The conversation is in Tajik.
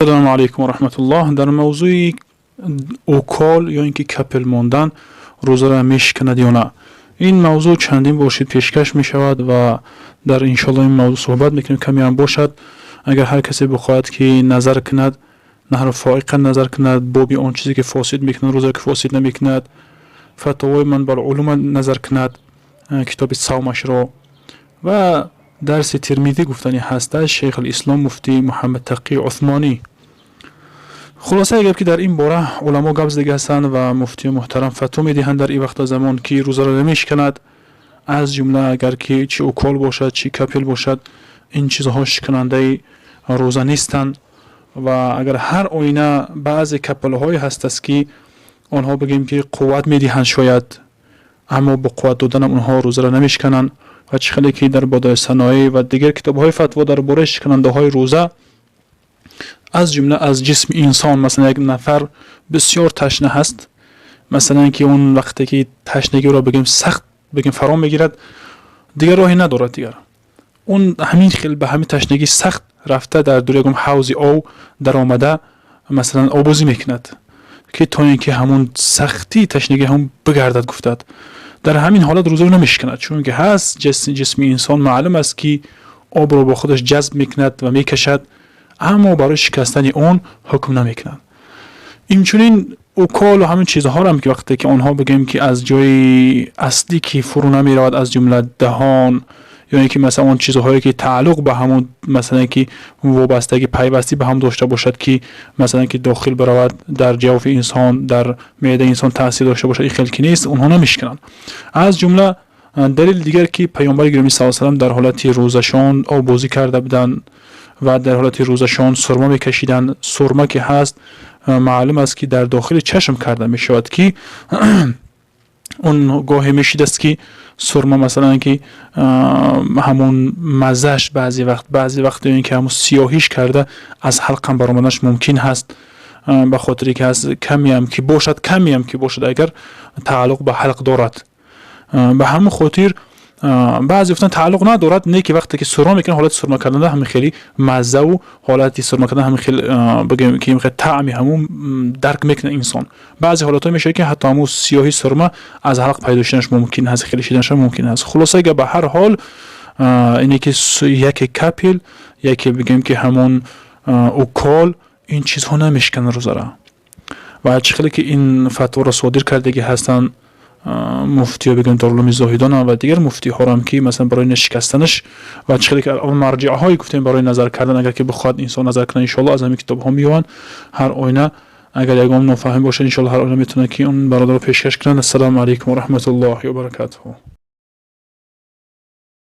Ассалому алайкум ва раҳматуллоҳ. Дар мавзӯи укол ё ин ки капель мондан рӯзаро мешиканад ё на, ин мавзӯъ чандин бошид пешкаш мешавад ва дар иншоалло ин мавзӯъ суҳбат мекунем, каме ҳам бошад. Агар ҳар касе бихоҳад, ки назар кунад, наҳру фоиқа назар кунад, боби он чизе ки фосид мекунад, рӯзаро ки фосид намекунад, фатвои Манбаъулулума назар кунад, китоби савмашро ва дарси Тирмидӣ гуфтани ҳаста Шейхулислом муфтӣ Муҳаммад Тақӣ Усмонӣ. Хулосаи гап, ки дар ин бора уламо гап задагӣ ҳастанд ва муфтии муҳтарам фатво медиҳанд дар ин вақта замон, ки рӯзаро намешиканад. Аз ҷумла агар ки чӣ укол бошад, чӣ капель бошад, ин чизҳо шиканандаи рӯза нестанд. Ва агар ҳар оина баъзе капельҳое ҳастаст, ки онҳо бигӯем, ки қувват медиҳанд шояд, аммо бо қувват доданам онҳо рӯзаро намешикананд. Ва чӣ хеле ки дар Бодои Саноӣ ва дигар китобҳои фатво дар бораи шиканандаҳои рӯза, аз ҷумла аз ҷисми инсон, масалан, як нафар бисёр ташна ҳаст, масалан, ки он вақте ки ташнагиро бигӯем сахт бигӯем фаро мегирад, дигар роҳе надорад, дигар он ҳамин хел ба ҳамин ташнагӣ сахт рафта дар дур ягон ҳавзи ов даромада, масалан, обозӣ мекунад, ки то ин ки ҳамон сахтии ташнагӣ ҳамон бигардад гуфтад. Дар ҳамин ҳолат рӯзаро намешиканад, чунки ҳаст ҷисми инсон маълум аст, ки обро бо худаш ҷазб мекунад ва мекашад, аммо барои шикастани он ҳукм намекунад. Инчунин уколу ҳамин чизҳоро, ки вақте ки онҳо бигӯем, ки аз ҷои аслӣ ки фурӯ намеравад, аз ҷумла даҳон ё ин ки масалан он чизҳое ки тааллуқ ба ҳамон, масалан, ки вобастагӣ, пайвастӣ ба ҳам дошта бошад, ки масалан ки дохил баравад дар ҷавфи инсон, дар меъдаи инсон таъсир дошта бошад, ин хел ки нест, онҳо намешикананд. Аз ҷумла далели дигар, ки Паёмбари гиромӣ саллаллоҳу салам дар ҳолати рӯзашон оббозӣ карда буданд ва дар ҳолати рӯзашон сурма мекашиданд. Сурма ки ҳаст, маълум аст, ки дар дохили чашм карда мешавад, ки он гоҳе мешидаст, ки сурма, масалан, ки ҳамон маззаш баъзе вақт ё ин ки ҳамон сиёҳиш карда аз ҳалқам баромаданаш мумкин ҳаст, ба хотире ки ҳаст, камеам ки бошад, камеам ки бошад, агар тааллуқ ба ҳалқ дорад. Ба ҳамон хотир баъзе гуфтан, тааллуқ надорад, не ки вақте ки сурма мекунад, ҳолати сурма кардан ҳамин хеле маззаву ҳолати сурма кардан ҳамин хел бигӯем, ки хел таъми ҳамун дарк мекунад инсон. Баъзе ҳолатҳое мешавад, ки ҳатто ҳамун сиёҳи сурма аз ҳалқ пайдо шуданаш мумкин ҳаст, хеле шиданаш мумкин ҳаст. Хулоса га, ба ҳар ҳол ине ки яке капель, яке бигӯем, ки ҳамон укол, ин чизҳо намешиканад рӯзара. Ва чӣ хеле ки ин фатворо содир кардагӣ ҳастанд муфтиё, бигӯем, Дорулуми Зоҳидонам ва дигар муфтиҳоам, ки масалан барои нашикастанаш ва чӣ хеле ки он марҷиъҳое гуфтем барои назар кардан, агар ки бихоҳад инсон назар кунад, иншоалло аз ҳамин китобҳо меёбанд. Ҳар оина агар ягон нофаҳмӣ бошад, иншоалло ҳар оина метавонад, ки он бародаро пешкаш кунанд. Ассалому алайкум ва раҳматуллоҳи ва баракатуҳу.